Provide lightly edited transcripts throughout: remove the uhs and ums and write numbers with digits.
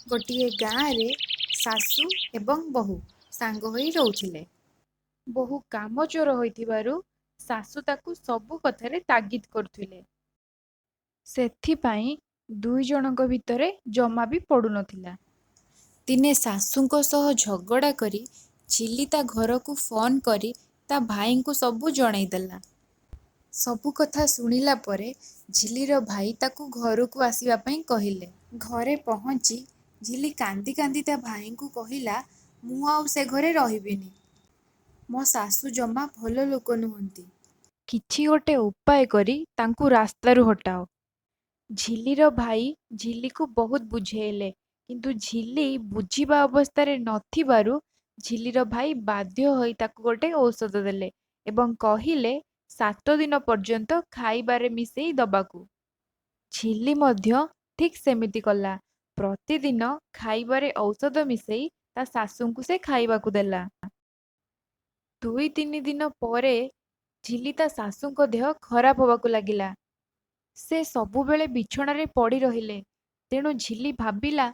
ଗୋଟିଏ ଗାଁରେ ଶାଶୁ ଏବଂ ବୋହୂ ସାଙ୍ଗ ହୋଇ ରହୁଥିଲେ। ବୋହୂ କାମଚୋର ହୋଇଥିବାରୁ ଶାଶୁ ତାକୁ ସବୁ କଥାରେ ତାଗିଦ କରୁଥିଲେ। ସେଥିପାଇଁ ଦୁଇଜଣଙ୍କ ଭିତରେ ଜମା ବି ପଡ଼ୁନଥିଲା। ଦିନେ ଶାଶୁଙ୍କ ସହ ଝଗଡ଼ା କରି ଝିଲି ତା ଘରକୁ ଫୋନ୍ କରି ତା ଭାଇଙ୍କୁ ସବୁ ଜଣେଇଦେଲା। ସବୁ କଥା ଶୁଣିଲା ପରେ ଝିଲିର ଭାଇ ତାକୁ ଘରକୁ ଆସିବା ପାଇଁ କହିଲେ। ଘରେ ପହଞ୍ଚି ଝିଲି କାନ୍ଦି କାନ୍ଦି ତା ଭାଇଙ୍କୁ କହିଲା, ମୁଁ ଆଉ ସେ ଘରେ ରହିବିନି। ମୋ ଶାଶୁ ଜମା ଭଲ ଲୋକ ନୁହନ୍ତି। କିଛି ଗୋଟେ ଉପାୟ କରି ତାଙ୍କୁ ରାସ୍ତାରୁ ହଟାଅ। ଝିଲିର ଭାଇ ଝିଲିକୁ ବହୁତ ବୁଝେଇଲେ, କିନ୍ତୁ ଝିଲି ବୁଝିବା ଅବସ୍ଥାରେ ନଥିବାରୁ ଝିଲିର ଭାଇ ବାଧ୍ୟ ହୋଇ ତାକୁ ଗୋଟେ ଔଷଧ ଦେଲେ ଏବଂ କହିଲେ 7 ଦିନ ପର୍ଯ୍ୟନ୍ତ ଖାଇବାରେ ମିଶେଇ ଦବାକୁ। ଝିଲି ମଧ୍ୟ ଠିକ୍ ସେମିତି କଲା। ପ୍ରତିଦିନ ଖାଇବାରେ ଔଷଧ ମିଶେଇ ତା ଶାଶୁଙ୍କୁ ସେ ଖାଇବାକୁ ଦେଲା। 2-3 ଦିନ ପରେ ଝିଲି ତା ଶାଶୁଙ୍କ ଦେହ ଖରାପ ହବାକୁ ଲାଗିଲା। ସେ ସବୁବେଳେ ବିଛଣାରେ ପଡ଼ି ରହିଲେ। ତେଣୁ ଝିଲି ଭାବିଲା,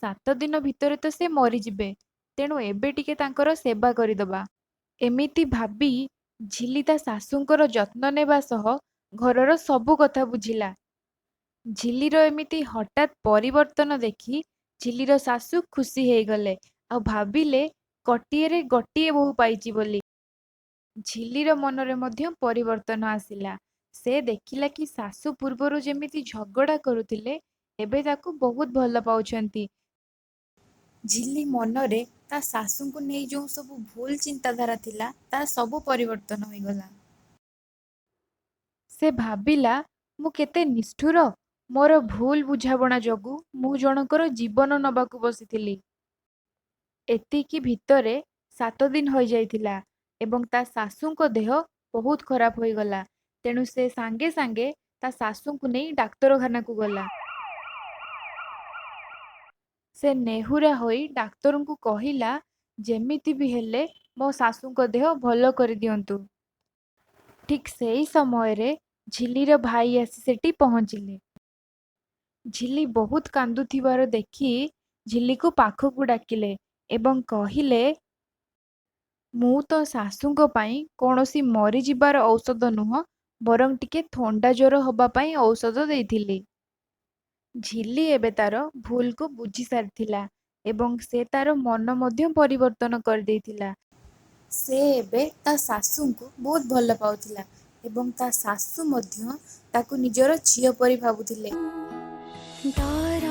7 ଦିନ ଭିତରେ ତ ସେ ମରିଯିବେ, ତେଣୁ ଏବେ ଟିକେ ତାଙ୍କର ସେବା କରିଦବା। ଏମିତି ଭାବି ଝିଲି ତା ଶାଶୁଙ୍କର ଯତ୍ନ ନେବା ସହ ଘରର ସବୁ କଥା ବୁଝିଲା। ଝିଲିର ଏମିତି ହଠାତ୍ ପରିବର୍ତ୍ତନ ଦେଖି ଝିଲିର ଶାଶୁ ଖୁସି ହେଇଗଲେ ଆଉ ଭାବିଲେ କଟିଏରେ ଗୋଟିଏ ବୋହୂ ପାଇଛି ବୋଲି। ଝିଲିର ମନରେ ମଧ୍ୟ ପରିବର୍ତ୍ତନ ଆସିଲା। ସେ ଦେଖିଲା କି ଶାଶୁ ପୂର୍ବରୁ ଯେମିତି ଝଗଡ଼ା କରୁଥିଲେ, ଏବେ ତାକୁ ବହୁତ ଭଲ ପାଉଛନ୍ତି। ଝିଲି ମନରେ ତା ଶାଶୁଙ୍କୁ ନେଇ ଯେଉଁ ସବୁ ଭୁଲ ଚିନ୍ତାଧାରା ଥିଲା, ତା ସବୁ ପରିବର୍ତ୍ତନ ହୋଇଗଲା। ସେ ଭାବିଲା, ମୁଁ କେତେ ନିଷ୍ଠୁର, ମୋର ଭୁଲ ବୁଝାମଣା ଯୋଗୁଁ ମୁଁ ଜଣଙ୍କର ଜୀବନ ନବାକୁ ବସିଥିଲି। ଏତିକି ଭିତରେ 7 ଦିନ ହୋଇଯାଇଥିଲା ଏବଂ ତା ଶାଶୁଙ୍କ ଦେହ ବହୁତ ଖରାପ ହୋଇଗଲା। ତେଣୁ ସେ ସାଙ୍ଗେ ସାଙ୍ଗେ ତା ଶାଶୁଙ୍କୁ ନେଇ ଡାକ୍ତରଖାନାକୁ ଗଲା। ସେ ନେହୁରା ହୋଇ ଡାକ୍ତରଙ୍କୁ କହିଲା, ଯେମିତି ବି ହେଲେ ମୋ ଶାଶୁଙ୍କ ଦେହ ଭଲ କରିଦିଅନ୍ତୁ। ଠିକ୍ ସେଇ ସମୟରେ ଝିଲିର ଭାଇ ଆସି ସେଠି ପହଞ୍ଚିଲେ। ଝିଲି ବହୁତ କାନ୍ଦୁଥିବାର ଦେଖି ଝିଲିକୁ ପାଖକୁ ଡାକିଲେ ଏବଂ କହିଲେ, ମୁଁ ତ ଶାଶୁଙ୍କ ପାଇଁ କୌଣସି ମରିଯିବାର ଔଷଧ ନୁହଁ, ବରଂ ଟିକେ ଥଣ୍ଡା ଜ୍ୱର ହବା ପାଇଁ ଔଷଧ ଦେଇଥିଲି। ଝିଲି ଏବେ ତାର ଭୁଲକୁ ବୁଝି ସାରିଥିଲା ଏବଂ ସେ ତାର ମନ ମଧ୍ୟ ପରିବର୍ତ୍ତନ କରିଦେଇଥିଲା। ସେ ଏବେ ତା ଶାଶୁଙ୍କୁ ବହୁତ ଭଲ ପାଉଥିଲା ଏବଂ ତା ଶାଶୁ ମଧ୍ୟ ତାକୁ ନିଜର ଝିଅ ପରି ଭାବୁଥିଲେ। ଡର